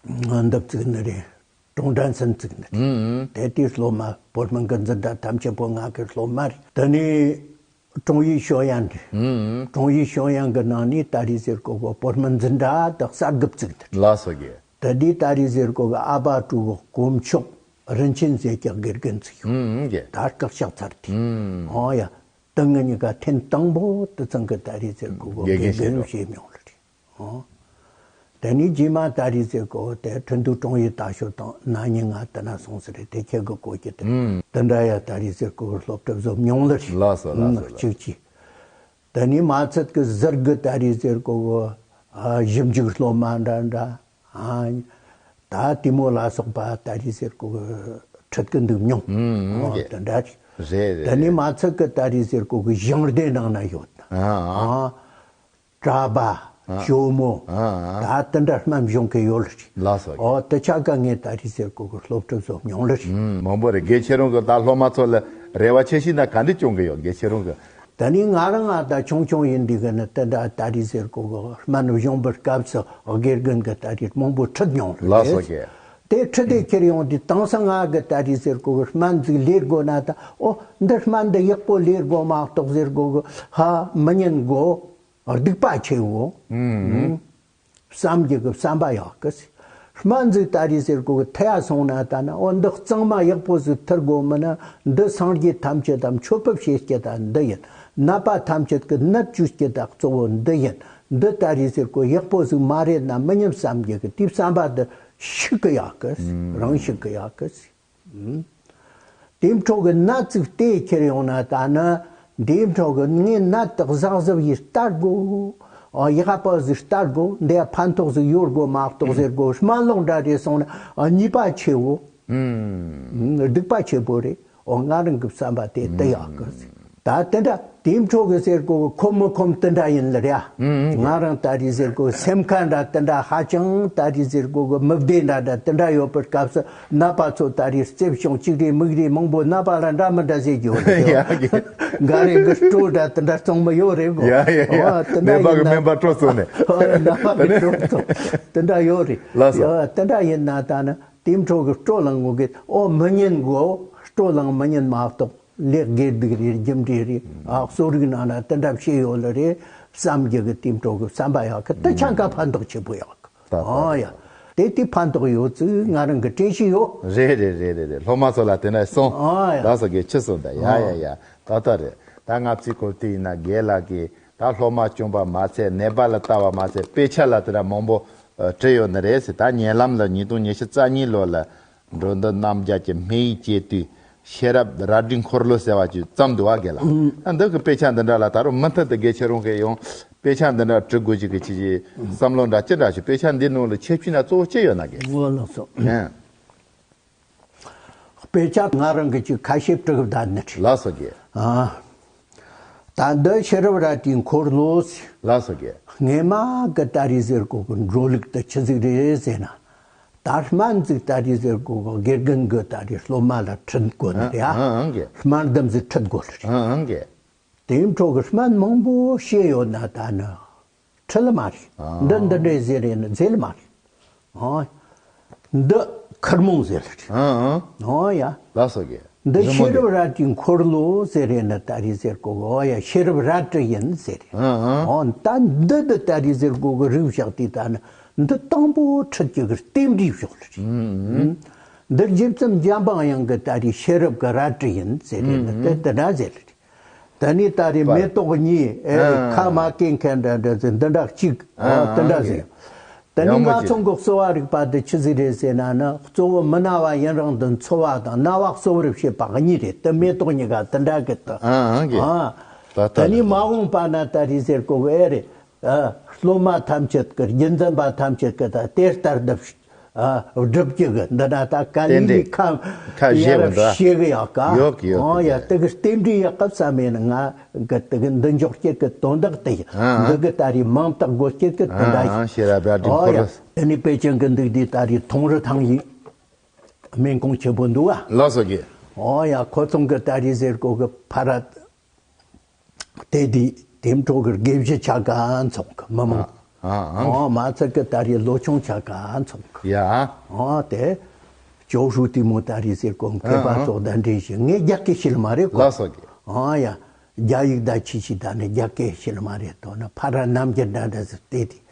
འདི་བཙུགས་ནི་རེད། ཀྲུང་ཀྲན་སན་བཙུགས་ནི་རེད། ཨུ་ཨུ། དེ་དུས་སློབ་མ་བོད་སྨན་གི་འཛིན་གྲྭ་ཐམས་ཅད་པོ་ང་གི་སློབ་མ་རེད། དེ་ནས་ཀྲུང་ཡུས་ཞོ་ཡན་རེད། ཨུ་ཨུ། ཀྲུང་ཡུས་ཞོ་ཡན་གི་ནང་ནས་ཏ་རི་ཟེར་གོ་གི་བོད་སྨན་འཛིན་གྲྭ་དེ་གསར་དུ་བཙུགས་ནི་རེད། ལགས་སོ་རྒན། དེ་དུས་ཏ་རི་ཟེར་གོ་གི་ཨ་ཕ་ཀྲུའུ་དཀོན་མཆོག་རིན་ཆེན་ཟེར་གྱི་དགེ་རྒན་ཅིག་ཡོད། ཨུ་ཨུ་རྒན། ད་བཀག་ཆག་ཚར་དེ། ཨུ་ཨུ། ཨོ་ཡ། དེ་ང་གཉིས་ཀ་ཐེངས་དང་པོ་དེ་ཚང་གི་ཏ་རི་ཟེར་གོ་གི་དགེ་རྒན་བྱས་མྱོང་ལ་རེད། ཨོ། དེ་ནས་རྗེས་མ་ཏ་རི་ཟེར་གོ་དེ་ཁྲིན་ཏུའུ་ཀྲུང་ཡུས་ཏ་ཞོ་དང་ན་ནིང་ང་དེ་ན་སོང་ཟེར་རེད། དེ་ཁྱེད་གི་གོ་གི་དེ། ཨུམ། དེ་འདྲ་ཡ་ཏ་རི་ཟེར་གོ་གི་སློབ་ཁྲིད་བཟོ་མྱོང་ལ་རེད། ལགས་སོ་ལགས་སོ་ལགས། གཅིག་གཅིག་དེ་ནས་མ་ཚད་གི་ཟུར་གི་ཏ་རི་ཟེར་གོ་གི་ཨ་ཞིབ་འཇུག་སློབ་མ་འདྲ་འདྲ། ཨ། ད་དེ་མོ་ལ་སོགས་པ་ཏ་རི་ཟེར་གོ་གི་ཁྲིད་གི་འདུག་མྱོང་། ཨུམ། ཨོ་རྒན། དེ་འདྲ་རེད། རེད་རེད། དེ་ནས་མ་ཚད་གི་ཏ་རི་ཟེར་གོ་གི་ཞིང་སྡེ་ནང་ན་ཡོད་ན། ཨ་ཨ། ཨ། གྲྭ་པ། ཨ། ཇོ་མོ། ཨ་ཨ། ད་དེ་འདྲ་སྨན་སྦྱོང་གི་ཡོད་ལ་རེད། ལགས་སོ། ཨོ་དེ་ཆ་ག་ངས་ཏ་རི་ཟེར་གོ་གི་སློབ་ཁྲིད་བཟོ་མྱོང་ལ་རེད། ཨུམ། མང་པོ་རེད། རྒན་ཁྱེད་རང་གི་ད་སློབ་མ་ཚོ་ལ་རེ་བ་ཆེ་ཤོས་ན་ག་འདྲ་སྐྱོང་གི་ཡོད་རྒན་ཁྱེད་རང་གི། ད་ནི་ང་རང་ང་ད་ཆུང་ཆུང་ཡིན་དུས་གི་ནི་དེ་འདྲ་ཏ་རི་ཟེར་གོ་གི་སྨན་སྦྱོང་བའི་སྐབས་སུ་དགེ་རྒན་གི་ཏ་རི་མང་པོ་ཁྲིད་མྱོང་ལ་རེད། ལགས་སོ་རྒན། དེ་ཁྲིད་དེ་ཁྱེར་ཡོང་དུས་དེང་སང་ང་གི་ཏ་རི་ཟེར་གོ་གི་སྨན་ཟིག་ལས་དགོས་ན་ད་ཨོ་འདི་སྨན་འདི་ཡག་པོ་ལས་དགོས་མ་གཏོགས་ཟེར་གོ་གི་ཧ་མི་ཉན་གོ། སྡིག་པ་ཆེ་བོ། ཨུམ། བསམ་རྒྱུ་གི་བསམ་པ་ཡག་གི། སྨན་ཟིག་ཏ་རི་ཟེར་གོ་གི་ཐེ་ཡ་སོང་ན་ད་ན་ཨོ་འདི་གཙང་མ་ཡག་པོ་ཟིག་ཐུར་དགོ་མིན་ན་འདི་སངས་རྒྱས་ཐམས་ཅད་དམ་མཆོད་པ་བྱེད་རྒྱུ་ད་འདི་ཡིན། ནད་པ་ཐམས་ཅད་ཀྱི་ནད་བཅོས་རྒྱུ་ད་གཙོ་བོ་འདི་ཡིན། འདི་ཏ་རི་ཟེར་གོ་ཡག་པོ་ཟིག་མ་རེད་ན་མི་ཉན་བསམ་རྒྱུ་གི་དེའི་བསམ་པ་འདི་ཤིག་གི་ཡག་གི། རང་ཤིག་གི་ཡག་གི། དེའི་འཕྲོ་གི་ནད་ཅིག་དེ་ཁྱེར་ཡོང་ན་ད་ནི་དེའི་འཕྲོ་གི་ངས་ནད་དེ་གཟབ་གཟབ་ཡིས་ལྟ་དགོ། ཨ་ཡག་པོ་ཟིག་ལྟ་དགོ། འདི་ཡ་ཕན་ཐོགས་ཟིག་ཡོད་དགོ་མ་གཏོགས་ཟེར་དགོ་སྨན་ལོག་འདྲ་རེ་སོང་ན་ཨ་ཉེས་པ་ཆེ་བོ། སྡིག་པ་ཆེ་བོ་རེད། ཨོ་ང་རང་གི་བསམ་པ་དེ་དེ་ཡག་གི། ད་དེ་འདྲ་ དེའི་འཕྲོ་གི་ཟེར་གོ་གི་ཁོམ་མི་ཁོམ་དེ་འདྲ་ཡིན་ལ་རེད་ཨ། ང་རང་ད་རེས་ཟེར་གོ་སེམས་ཁ་འདྲ་དེ་འདྲ་ཧ་ཅང་ད་རེས་ཟེར་གོ་གི་མི་བདེ་འདྲ་འདྲ་དེ་འདྲ་ཡོད་པའི་སྐབས་སུ་ནད་པ་ཚོ་ད་རེས་རྩེ་བྱུང་གཅིག་རེད་མིག་རེད་མང་པོ་ནད་པ་ལ་འདྲ་མི་འདྲ་ཟེར་གྱི་ཡོད་རེད། ཡ་གི། འགའ་རེ་གི་སྤྲོ་འདྲ་དེ་འདྲ་གཙང་མི་ཡོད་རེད་གོ། ཡ་ཡ་ཡ། ཨོ་དེ་འདྲ་སྨན་པ་ཡིན་གི་ན། སྨན་པ་སྤྲོ་གཙང་ནས། ཨོ་ནད་པ་གི་སྤྲོ་གཙང་དེ་འདྲ་ཡོད་རེད། ལགས་སོ། ཨོ་དེ་འདྲ་ཡིན་ན་ད་ནི་དེའི་འཕྲོ་གི་སྤྲོ་ལངས་གོ་གི་ཨོ་མི་ཉན་གོ། སྤྲོ་ལངས་མི་ཉན་མ་གཏོགས། ལས་དགེ་སྡིག་རེད་རྒྱུ་འབྲས་རེད་ཨ་གསོ་རིག་ནང་ན་དེ་འདྲ་བཤད་ཡོད་ལ་རེད་བསམ་རྒྱུ་གི་དེའི་འཕྲོ་གི་བསམ་པ་ཡག་གི་དེ་ཆ་ག་ཕན་ཐོགས་ཆེ་པོ་ཡག་གི། ད་ད་ཨོ་ཡ། དེ་དེ་ཕན་ཐོགས་ཡོད་ཚུལ་ང་རང་གི་དྲན་ཤེས་ཡོད། རེད་རེད་རེད་རེད་རེད། སློབ་མ་ཚོ་ལ་དེ་འདྲ་གསུངས། ཨོ་ཡ། ད་སོ་དགེ་ཆི་གསུངས་ད། ཡ་ཡ་ཡ། ད་ད་རེད། ད་ང་ཚོའི་སྐོར་དེ་ཡིན་ན་དགེ་ལགས་ཀྱིས་ད་སློབ་མ་བྱུང་པ་མ་ཚད་ནད་པ་ལ་ལྟ་བ་མ་ཚད་དཔེ་ཆ་ལ་དེ་འདྲ་མང་པོ་ཨ་བྲིས་ཡོད་ནི་རེད་ཟེར། ད་ཉེ་ལམ་ལ་ཉིས་སྟོང་ཉི་ཤུ་རྩ་གཉིས་ལོ་ལ། འགྲོ་འདི་རྣམ་རྒྱལ་གྱི་སྨན་ཡིག་ཅེས་བཏུས་ཤེས་རབ་རལ་གྲིའི་འཁོར་ལོ་ཟེར་བ་ཅིག་བརྩམས་འདུག་བ་དགེ་ལགས། ཨ་འདི་གི་དཔེ་ཆ་འདི་འདྲ་ལ་ད་རུང་མུ་མཐུད་དུ་དགེ་ཁྱེད་རང་གིས་ཡང་དཔེ་ཆ་འདི་འདྲ་འབྲི་དགོས་ཀྱི་གི་ཅི་ཅི་བསམ་བློ་འདྲ་ཅི་འདྲ་ཞིག་དཔེ་ཆ་འདི་ནང་ལ་ཁྱད་ཆོས་ན་གཙོ་བོ་ཅི་ཡོད་ན་དགེ། ཨོ་ལགས་སོ། ཨ། དཔེ་ཆ་ང་རང་གི་ཅིག་ཁ་ཤས་བྲིས་བསྡད་ནི་རེད། ལགས་སོ་དགེ། ཨ། ད་འདི་ཤེས་རབ་རལ་གྲིའི་འཁོར་ལོ་ཟེར། ལགས་སོ་དགེ། སྔས་མ་གི་ད་རེས་ཟེར་གོ་གི་འགྲོ་ལུགས་དེ་ཆི་ཟིག་རེད་ཟེར་ན། ད་སྨན་ཟིག་ད་རེས་ཟེར་གོ་གི་དགེ་རྒན་གི་ད་རེས་སློབ་མ་ལ་ཁྲིད་དགོས་ནི་རེད་ཨ། ཨང་ཨང་དགེ། སྨན་ལྡུམ་ཟིག་ཁྲིད་དགོས་ལ་རེད། ཨང་ཨང་དགེ། དེའི་འཕྲོ་གི་སྨན་མང་པོ་བཤད་ཡོད་ན་ད་ནི། ཁྲིད་ལ་མ་རེད། ཨ། འདི་འདི་འདྲས་ཟེར་རེད་ནི་ཟེར་ལ་མ་རེད། ཨ། འདི་ཁུར་མོང་ཟེར་ལ་རེད། ཨ་ཨ། ཨོ་ཡ། ལགས་སོ་དགེ། འདི་རི་མོ་ཤེས་རབ་འདི། རལ་གྲིའི་འཁོར་ལོ་ཟེར་རེད་ནི་ད་རེས་ཟེར་གོ་གི། ཨོ་ཡ་ཤེས་རབ་རལ་གྲི་ཡིན་ཟེར་རེད། ཨ་ཨ། ཨོ་ད་འདི་འདི་ད་རེས་ཟེར་གོ་གི་རིགས་བཞག་དུས་ད་ནི་འདི་དང་པོ་ཁྲིད་ཀྱི་གི་རྟེན་འབྲེལ་བཞག་ལ་རེད། ཨ་ཨ། འདི་རྗེ་བཙུན་འཇམ་དཔལ་དབྱངས་གི་ད་རེས་ཤེས་རབ་གི་རལ་གྲི་ཡིན་ཟེར་རེད་ནི་ཨ་ཨ། དེ་དེ་འདྲ་ཟེར་ལ་རེད། ད་ནི་ད་རེས་མེ་ཏོག་གཉིས་ཨེ་ཨ་ཁ་མ་སྐྱེ་མཁན་འདྲ་འདྲ་ཟེར་འདི་འདྲ་གཅིག་ཨ་ཨ་དེ་འདྲ་ཨ་ཟེར། ད་ནི་ཡག་མོ་ང་ཚོ་གི་གསོ་བ་རིག་པ་འདི་ཆི་ཟིག་རེད་ཟེར་ན་ནི་གཙོ་བོ་མི་ན་བ་ཡུན་རིང་དུ་འཚོ་བ་དང་ན་བ་གསོ་བར་བྱེད་པ་གཉིས་རེད། དེ་མེ་ཏོག་གཉིས་ཀ་དེ་འདྲ་གི་དེ་ཨ་ཨ་གི། ཨ། ད་ད་ནི་མ་འོངས་པ་ན་ད་རེས་ཟེར་གོ་གི་ཨེ་རེད། ཨ། སློབ་མ་ཐམས་ཅད་ཀྱི་རྒྱུན་འཛིན་པ་ཐམས་ཅད་ཀྱི་ད་དེ་ལྟར་སྒྲུབ་ཨ། སྒྲུབ་ཀྱི་གི་འདི་ན་ད་ག་ལི་རྟེན་འབྲེལ་ལི་ཁ་ཁ་བཞེས་ཡར་པ་འདྲ་ཤེས་གི་ཡག་ག་ཡོད་གི་ཡོད་ཨོ་གི་ཡ་གི། དེ་གི་རྟེན་འབྲེལ་ཡག་ག་བསམ་ཡིན་ང་གི་དེ་གི་འདི་འཇོག་སྐྱེད་གི་དོན་དག་དེ་ཡིན། ཨ་ཨ། འདི་གི་ད་རེས་མིང་བཏགས་དགོས་སྐྱེད་གི་དོན་དག་ཨ་ཨ། ཡིན། ཤེས་རབ་རལ་གྲིའི་ཨོ་འཁོར་ཡ་ལོ། དེ་ནི་པེ་ཅིང་གི་འདུག་དེ་ད་རེས་ཐོང་རི་ཐང་ཡིན། སྨན་ཁང་ཆེན་པོ་འདུག་བ། ལགས་སོ་གི། ཨོ་ཡ་ཁོ་ཚོང་གི་ད་རེས་ཟེར་གོ་གི་ཕ་ར། དེ་དུས་དེ་འཕྲོ་གི་དགེ་བཤེས་ཆ་ག་ཚོགས་གི་མི་མང་། ཨ་ཨ། ཨོ་མ་ཚད་གི་ད་རེས་ལོ་ཆུང་ཆ་ག་ཚོགས་གི། ཡ། ཨོ་དེ། ཅོ་ཧྲུའུ་ཏི་མོ་ད་རེས་ཟེར་གོ་མཁས་པ་ཨ་ཨ། ཚོགས་དང་འདྲེས་ཤིང་ངས་རྒྱ་སྐད་ཤེས་ལ་མ་རེད་གོ། ལགས་སོ་གི། ཨོ་ཡ། རྒྱ་ཡིག་ད་ཆི་ཆི་ད་ནི་རྒྱ་སྐད་ཤེས་ལ་མ་རེད་དོ་ན་ཕ་ར་རྣམ་རྒྱལ་འདྲ་འདྲ་ཟེར་དེ་དུས།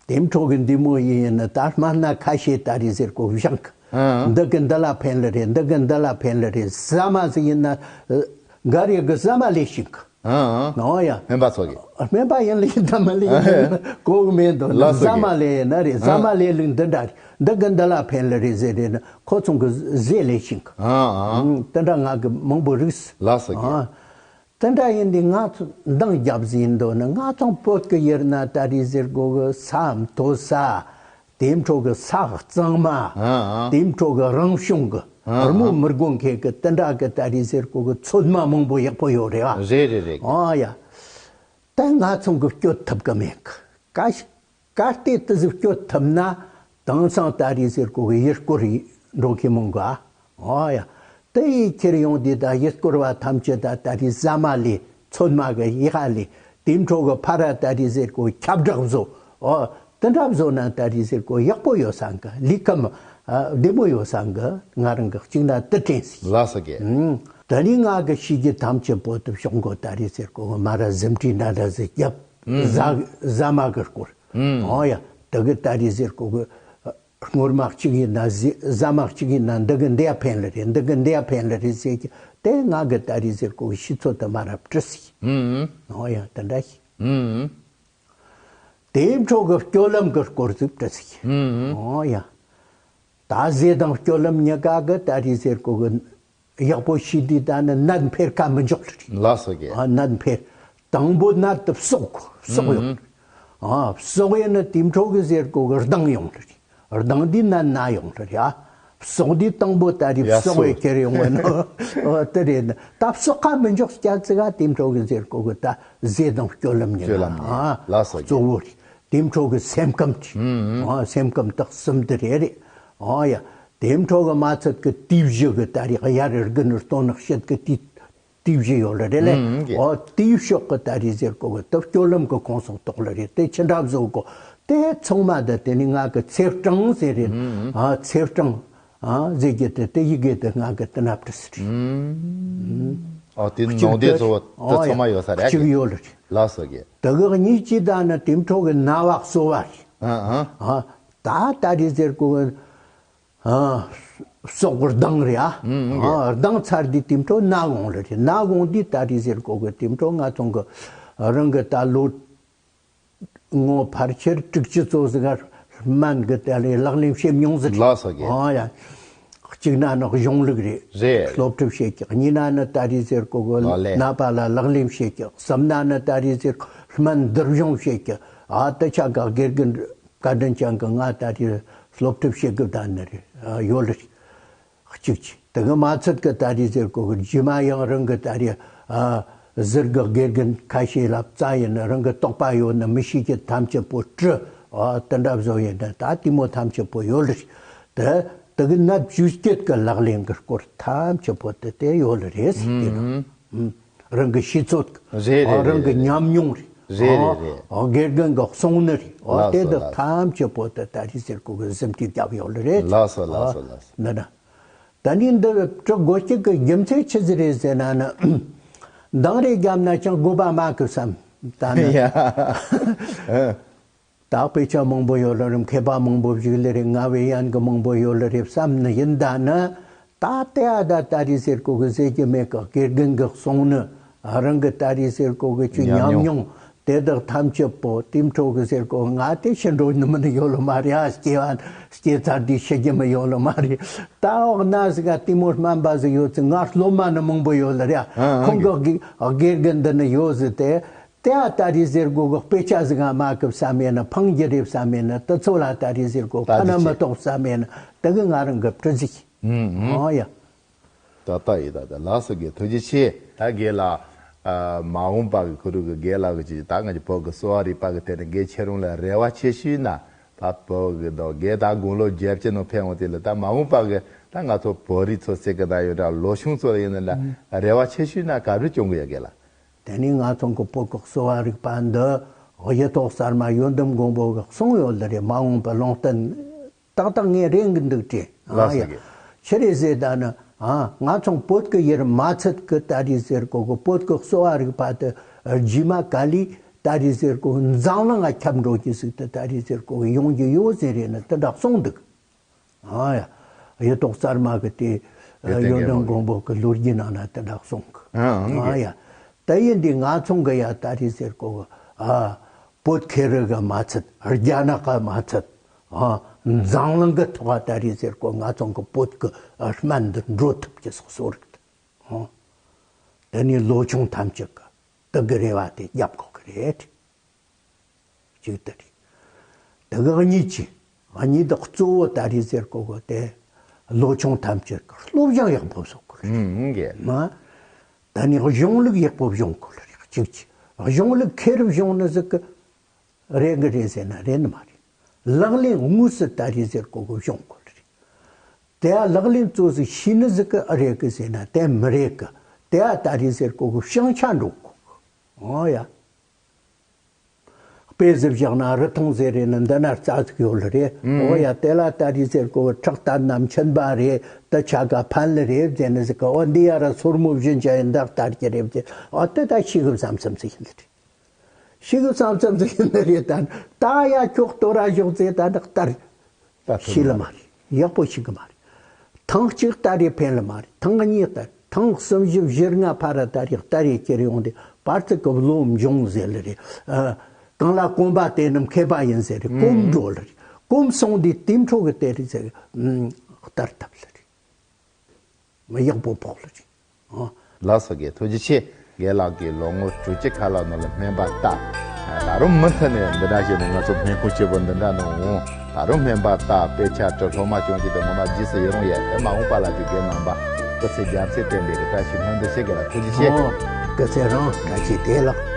དེ་འཕྲོ་གི་འདི་མོ་ཡིན་ཡིན་ན་ད་སྨན་སྣ་ཁ་ཤས་ད་རེས་ཟེར་གོ་བཞག་གི། ཨ་ཨ། འདི་གི་འདི་ལ་ཕན་ལ་རེད། འདི་གི་འདི་ལ་ཕན་ལ་རེད། ཟ་མ་ཟིག་ཡིན་ན། འགའ་རེ་གི་ཟ་མ་ལས་ཤིང་གི། ཨ་ཨ། ཨོ་ཡ། སྨན་པ་ཚོ་གི། སྨན་པ་ཡིན་ལ་ཡིན་ད་མ་ལ་ཡིན་ན་གོ་གི་མེད་འདུག་ལགས་སོ་ཟ་གི། མ་ལས་ཡིན་ན་རེད། ཨ། ཟ་མ་ལས་ལུགས་འདི་འདྲ་རེད། འདི་གི་འདི་ལ་ཕན་ལ་རེད་ཟེར་རེད་ན་ཁོ་ཚོང་གི་ཟས་ལས་ཤིང་གི། ཨ་ཨ། ཨང་། དེ་འདྲ་ང་གི་མང་པོ་རིགས། ལགས་སོ་གི། ཨ། དེ་འདྲ་ཡིན་དུས་ང་ཚོ་འདང་རྒྱབ་ཟིན་འདུག་ན་ང་ཚོ་བོད་ཀྱི་ཡུལ་ན་ད་རེས་ཟེར་གོ་གི་ས་མཐོ་ས། དེའི་འཕྲོ་གི་ས་གཙང་མ། ཨ་ཨ། དེའི་འཕྲོ་གི་རང་བྱུང་གི་ཨ་ཨ། རི་མོ་མི་དགོས་མཁན་གི་དེ་འདྲ་གི་ད་རེས་ཟེར་གོ་གི་ཚོད་མ་མང་པོ་ཡག་པོ་ཡོད་རེད་བ། རེད་རེད་རེད། ཨ་ཡ། ད་ང་ཚོ་གི་སྐྱོད་ཐུབ་གི་མེད་གི། ག་ཞིག་ག་ལྟེ་དེ་ཟིག་སྐྱོད་ཐུབ་ན་དེང་སང་ད་རེས་ཟེར་གོ་གི་ཡུལ་སྐོར་འགྲོ་མཁན་མང་གི་ཨ། ཨོ་ཡ། དེ་ཡི་ཁྱེར་ཡོང་དུས་ད་ཡུལ་སྐོར་བ་ཐམས་ཅད་ད་ད་རེས་ཟ་མ་ལས་ཚོད་མ་གི་ཡི་ཧ་ལས་དེའི་འཕྲོ་གི་ཕ་ར་ད་རེས་ཟེར་གོ་ཁྱབ་བསྒྲགས་བཟོ། ཨོ་དེ་འདྲ་བཟོ་ན་ད་རེས་ཟེར་གོ་ཡག་པོ་ཡོད་ས་གི། ལུས་ཁམས་བདེ་མོ་ཡོད་ས་གི། ང་རང་གི་གཅིག་ན་དེ་དྲན་སྲིད། ལགས་སོ་གི། ཨང་། ད་རེས་ང་གི་ཤེས་རྒྱུ་ཐམས་ཅད་པོ་དུ་ཤོག་མགོ་ད་རེས་ཟེར་གོ་མ་ར་གཟིམ་ཁྲི་འདྲ་འདྲ་ཟིག་རྒྱབ། ཨང་། ཟ་ཟ་མ་གི་སྐོར། ཨང་། ཨོ་ཡ། དེ་གི་ད་རེས་ཟེར་གོ་གི། སྔོར་མ་གཅིག་ཡིན་ན་ཟི་ཟ་མ་གཅིག་ཡིན་ན་འདི་གི་འདི་ཡ་ཕན་ལ་རེད། འདི་གི་འདི་ཡ་ཕན་ལ་རེད་ཟེར་གྱི་དེ་ང་གི་ད་རེས་ཟེར་གོ་གི་ཤི་ཚོད་དུ་མ་རབས་བྲི་སྲིད། ཨང་། ཨོ་ཡ་དེ་འདྲ་ཞིག་ཨང་། དེའི་འཕྲོ་གི་སྤྱོད་ལམ་གི་སྐོར་ཟིག་བྲི་སྲིད། ཨང་། ཨོ་ཡ། ད་ཟས་དང་སྤྱོད་ལམ་གཉིས་ཀ་གི་ད་རེས་ཟེར་གོ་གི། ཡག་པོ་ཤེས་དུས་ད་ནི་ནད་འཕེལ་ཁ་མི་འཇོག་ལ་རེད། ལགས་སོ་གི། ཨ་ནད་འཕེལ། དང་པོ་ནད་དུ་གསོག་གོ་གསོག་ཡོང་། ཨ་གསོག་ཡོང་ན་དེའི་འཕྲོ་གི་ཟེར་གོ་གི་ལྡང་ཡོང་ལ་རེད། ལྡང་དུས་ནད་ན་ཡོང་ལ་རེད་ཨ། ཟོག་འདི་དང་པོ་ད་རེས་ཡ་ཟོག་སོ་བའི་ཁྱེར་ཡོང་བ་ནོ། ཨོ་དེ་རེད། ད་ཟོག་ཁ་མི་འཇོག་སྐྱ་ཙི་ག་དེ་འཕྲོ་གི་ཟེར་གོ་གི་ད་ཟས་དང་སྤྱོད་ལམ་ཉིན་སྤྱོད་ལམ་ཉིན་ཨ་ལགས་སོ་རྒན། གཙོ་བོ་རེད། དེ་འཕྲོ་གི་སེམས་ཁམས་ཀྱི་ཨ་སེམས་ཁམས་དག་གསུམ་དེ་རེད་རེད། ཨོ་ཡ། དེ་འཕྲོ་གི་མ་ཚད་གི་དུས་བཞི་གི་ད་རེས་དབྱར་དགུན་སྟོན་དཔྱིད་གི་དུས། དེ་བཞི་ཡོད་ལ་རེད་ལེ། ཨུམ་གི་ཨོ་དེའི་ཕྱོགས་ཀྱི་ད་རེས་ཟེར་གོ་གི་དེ་སྤྱོད་ལམ་གྱི་ཁོངས་སུ་གཏོགས་ལ་རེད། དེ་ཅི་འདྲ་བཟོ་གོ། དེ་ཚང་མ་ད་དེ་ནི་ང་གི་ཚེས་གྲངས་ཟེར་རེད། ཨུམ་ཨ་ཚེས་གྲངས་ཨ་ཟེར་གི་དེ་དེ་ཡི་གེ་དེ་ང་གི་དེ་ནབ་ཏུ་ཟེར། ཨུམ་ཨོ་དེ་གཅིག་ནང་དེ་དེ་ཚོ་དེ་ཨོ་ཚང་མ་ཡ་ཡོད་ས་རེད། གཅིག་ཡོད་ལ་རེད། ལགས་སོ་གི་དེ་གི་གཉིས་ཀྱི་ད་ནི་དེ་འཕྲོ་གི་ན་བ་གསོ་བ་རེད། ཨ་ཨ་ཨ་ད་ད་རེས་ཟེར་གོ་གི་ཨ། སྲོག་གི་སྡང་རེད་ཨ། ཨུམ་ཨུམ་ཨ་སྡང་ཚར་དུས་དེ་འཕྲོ་ན་གོང་ལ་རེད། ན་གོང་འདི་ད་རེས་ཟེར་གོ་གི་དེ་འཕྲོ་ང་ཚོང་གི་རང་གི་ད་ལོ་ངོ་ཕལ་ཆེར་དྲུག་ཅུ་ཙོ་ཟིག་སྨན་གི་ད་ལས་ལག་ལེན་བྱེད་མྱོང་ཟིག་ལགས་སོ་རྒན། ཨ་ཡ། གཅིག་ན་ནི་གཞུང་ལུགས་རེད། རེད། སློབ་ཁྲིད་བྱེད་ཀྱི། གཉིས་ན་ནི་ད་རེས་ཟེར་གོ་གི་ལག་ལེན། ནད་པ་ལ་ལག་ལེན་བྱེད་ཀྱི། གསུམ་ན་ནི་ད་རེས་ཟེར་སྨན་བསྡུར་སྦྱོང་བྱེད་ཀྱི། ཨ་ད་ཆ་ག་དགེ་རྒན་བཀའ་དྲིན་ཅན་གྱི་ང་ད་རེས་སློབ་ཁྲིད་བྱེད་དགོས་ད་ནི་རེད། ཡོད་ལ་རེད། གཅིག་གཅིག་དེ་གི་མ་ཚད་གི་ད་རེས་ཟེར་གོ་གི་རྗེས་མ་ཡང་རང་གི་ད་རེས་ཟུར་གི་དགེ་རྒན་ཁ་ཤས་ལ་བཙལ་ཡིན་ན་རང་གི་དོགས་པ་ཡོད་ན་མི་ཤེས་ཀྱི་ཐམས་ཅད་པོ་དྲི། དེ་འདྲ་བཟོ་ཡིན་ན་ད་དེ་མོ་ཐམས་ཅད་པོ་ཡོད་ལ་རེད། དེ་དེ་གི་ནད་བཅོས་སྐྱེད་གི་ལག་ལེན་གི་སྐོར་ཐམས་ཅད་པོ་དེ་དེ་ཡོད་ལ་རེད་ཟེར་གི་ན། རང་གི་ཤེས་ཚོད། རེད་རེད། རང་གི་ཉམས་མྱོང་རེད། རེད་རེད་རེད། དགེ་རྒན་གི་གསུང་ནི་རེད། ལགས་སོ། དེ་དག་ལགས་སོ། ཐམས་ཅད་པོ་དེ་ད་རེས་ཟེར་གོ་གི་ཟིན་བྲིས་བརྒྱབ་ཡོད་ལ་རེད། ལགས་སོ་ལགས་སོ་ལགས་སོ། འདི་ན། ད་ནི་འདི་དྲི་དགོས་གཅིག་གི་རྒྱུ་མཚན་ཆི་ཟིག་རེད་ཟེར་ན་ནི། འདང་རེ་བརྒྱབ་ན་ཅང་དགོས་པ་མ་གི་བསམ། ད་ནི། ཡ། ད་དཔེ་ཆ་མང་པོ་ཡོད་ལ་རེད། མཁས་པ་མང་པོ་ཞིག་ལ་རེད། ང་བའི་ཡན་གི་མང་པོ་ཡོད་ལ་རེད་བསམ་ནི་ཡིན། ད་ནི་ད་ལྟ་ཡ་ད་ད་རེས་ཟེར་གོ་གི་ཟེར་གྱི་མེད་གི། དགེ་རྒན་གི་གསུང་ནི་རང་གི་ད་རེས་ཟེར་གོ་གི་ཆུ་ཉམས་ཉམས་མྱོང་མྱོང་དེ་དག་ཐམས་ཅད་པོ་དེ་འཕྲོ་གི་ཟེར་གོ་ང་དེ་ཤི་འགྲོ་ནི་མིན་ཡོད་ལ་མ་རེད། ཨ་སྐྱེ་བ་སྐྱེ་ཚར་དུས་ཤི་རྒྱུ་མི་ཡོད་ལ་མ་རེད། ད་འོག་ན་ཟིག་ག་དེ་མོ་སྨན་པ་ཟིག་ཡོད་ཚེ་ང་སློབ་མ་ནི་མང་པོ་ཡོད་ལ་རེད། ཨ་ཨ་ཁོང་གི་དགེ་རྒན་འདི་ནི་ཡོད་ཟིག་དེ། དེ་ཨ་ད་རེས་ཟེར་གོ་གི་དཔེ་ཆ་ཟིག་ང་མ་གི་བསམ་ཡས་ན་ཕངས་རྒྱུ་རེད་བསམ་ཡས་ན་དེ་ཚོ་ལ་ད་རེས་ཟེར་གོ་ད་ཁ་ན་དེ་མི་ཆེ་ཐོག་བསམ་ཡས་ན་དེ་གི་ང་རང་གི་བྲི་ཟིག་ཨུམ་ཨུམ། ཨོ་ཡ། ད་ལྟ་ཡི་ད་ད་ལགས་སོ་རྒན། ཐུགས་རྗེ་ཆེ། ད་རྒན་ལགས། ཨ་མ་འོངས་པ་གི་ཁོ་རུ་གི་རྒན་ལགས་གི་ཅིག་ད་ང་ཅིག་བོད་གི་གསོ་བ་རིག་པ་གི་ཐད་ནས་རྒན་ཁྱེད་རང་ལ་རེ་བ་ཆེ་ཤོས་ན་ད་བོད་གི་ད་རྒན་ད་དགུང་ལོ་བརྒྱད་ཅུ་ནང་ཕེབས་འོང་དེ་ལ་ད་མ་འོངས་པ་གི་ད་ང་ཚོ་བོད་རིགས་ཚོ་ཟེར་གི་ད་ཡོད་འདྲ་ལོ་ཆུང་ཚོ་ལ་ཡིན་ན་ལ་རེ་བ་ཆེ་ཤོས་ན་ག་རེ་བྱུང་གི་ཡོད་རྒན་ལགས། དེ་ནས་ང་ཚོ་གི་བོད་ཀྱི་གསོ་བ་རིག་པ་འདི་གཡུ་ཐོག་གསར་མ་ཡོན་ཏན་མགོན་པོ་གི་གསུང་ཡོད་ལ་རེད། མ་འོངས་པའི་ལུང་བསྟན་ཏག་ཏག་ངས་རེད་གི་འདུག་དྲན། ལགས་སོ་ཡ། ཡ། ཆི་རེད་ཟེར་ད་ནི་ཨ་ང་ཚོ་བོད་ཀྱི་ཡུལ་མ་ཚད་ཀྱི་ད་རེས་ཟེར་གོ་གི་བོད་ཀྱི་གསོ་བ་རིག་པ་དེ་རྗེས་མ་ག་ལེ་ད་རེས་ཟེར་གོ་འཛམ་གླིང་ང་ཁྱབ་འགྲོ་གི་ཟིག་དེ་ད་རེས་ཟེར་གོ་གི་ཡོང་གི་ཡོད་ཟེར་རེད་ནི་དེ་འདྲ་གསུངས་འདུག་ཨ་ཡ། གཡུ་ཐོག་གསར་མ་གི་དེ་གཡུ་ཐོག་ཡོན་ཏན་མགོན་པོ་གི་ལོ་རྒྱུས་ནང་ན་དེ་འདྲ་གསུངས་གི་ཨ་ཨང་། ཨ་ཡ། དེ་ཡིན་དུས་ང་ཚོ་གི་ཡ་ད་རེས་ཟེར་གོ་གི་ཨ་བོད་ཁེ་རི་གི་མ་ཚད་རྒྱ་ནག་གི་མ་ཚད་ཨ་འཛམ་གླིང་གི་ཐོག་ད་རེས་ཟེར་གོ་ང་ཚོ་གི་བོད་གི་ཨ་སྨན་འདི་འགྲོ་ཐུབ་ཀྱི་སོག་སོ་རིག་ཨ་དེ་ནས་ལོ་ཆུང་ཐམས་ཅད་གི་དེ་གི་རེ་བ་དེ་རྒྱབ་དགོས་གི་རེད། གཅིག་དེ་རེད། དེ་གི་གཉིས་ཀྱི་གཉིས་དེ་གཙོ་བོ་ད་རེས་ཟེར་གོ་གི་དེ་ལོ་ཆུང་ཐམས་ཅད་ཀྱི་སློབ་སྦྱོང་ཡག་པོ་བཟོ་དགོས་རེད། ཨང་རྒན། མ། ད་ནི་གཞུང་ལུགས་ཡག་པོ་སྦྱོང་དགོས་རེད། གཅིག་གི་གཞུང་ལུགས་ཁེ་རུ་སྦྱོང་ནི་ཟིག་གི་རེད་གི་རེད་ཟེར་ན་རེད་ནི་མ་རེད། ལག་ལེན་དངོས་སུ་ད་རེས་ཟེར་གོ་གི་སྦྱོང་དགོས་རེད། དེ་ཡ་ལག་ལེན་གཙོ་ཟིག་ཤེས་ནི་ཟིག་གི་རེད་གི་ཟེར་ན་དེ་མི་རེད་གི། དེ་ཡ་ད་རེས་ཟེར་གོ་གི་བྱང་ཆ་འགྲོ་གོ་གི། ཨོ་ཡ། དཔེ་ཟིག་བཞག་ན་རི་ཐང་ཟེར་རེད་ན་འདི་ན་རྩྭ་ཟིག་ཡོད་ལ་རེད། ཨང་། ཨོ་ཡ་དེ་ལ་ད་རེས་ཟེར་གོ་ཁྲག་ལྟར་ན་མཆིན་པ་རེད། དེ་ཆ་ག་ཕན་ལ་རེད་ཟེར་ནི་ཟིག་གི། ཨོ་འདི་ཡ་ར་སོར་མོ་བཞིན་ཅན་ཡིན་འདག་ལྟར་གྱི་རེད་ཟེར། ཨོ་དེ་ད་ཤི་གི་བསམ་བསམ་ཟིག་ཡིན་ལ་རེད། ཤི་གི་བསམ་བསམ་ཟིག་ཡིན་ལ་རེད། ད་ད་ཡ་ཁྱོག་ཏོ་ར་ཞོག་ཟེར་ད་འདི་ལྟར། ད་ཐུབ་ཤེས་ལ་མ་མ་རེད། ཡག་པོ་ཤེས་གི་མ་རེད། ཐེངས་གཅིག་ལྟ་རེ་ཕན་ལ་མ་རེད། ཐེངས་གཉིས་ལྟ་རེ། ཐེངས་གསུམ་བཞི་བཞི་ལྔ་ཕར་ལྟ་རེ་ལྟ་རེ་ཁྱེར་ཡོང་དེ་བར་ཚིག་གི་བློ་འབྱུང་ཟེར་ལ་རེད། ཨ། གང་ལ་གོམས་པ་དེ་ནི་མཁས་པ་ཡིན་ཟེར་རེད། གོམས་འགྲོ་ལ་རེད། གོམས་སོང་དེ་དེ་འཕྲོ་གི་དེ་རེད་ཟེར་རེད། ཨ། ལྟར་ཐབས་ལ་རེད། མི་ཡག་པོ་ཕོག་ལ་ཅིག་ཨ། ལགས་སོ་རྒན། ཐུགས་རྗེ་ཆེ། རྒན་ལགས་ཀྱིས་ལོ་ངོ་དྲུག་ཅུ་ཁ་ལག་ནང་ལ་སྨན་པ་ལྟ། ད་རུང་མུ་མཐུད་ནས་འདི་འདྲ་བྱས་ནས་ང་ཚོ་སྨན་ཁང་སྐྱིད་པོ་འདི་འདྲ་ནང་འོང་། ད་རུང་སྨན་པ་དང་དཔེ་ཆ་བྲི་སློབ་མ་སྐྱོང་རྒྱུ་དེ་ངོ་མ་རྗེས་སུ་ཡི་རང་ཡོད། དེ་མ་འོངས་པ་ལ་རྒྱུ་རྒན་རྣམ་པ་སྐུ་ཚེ་རྒྱ་མཚོའི་བརྟན་པའི་བཀྲ་ཤིས་སྨོན་འདུན་ཞུ་གི་ལ། ཐུགས་རྗེ་ཆེ། ཨོ། སྐུ་ཚེ་རིང་བཀྲ་ཤིས་བདེ་ལེགས།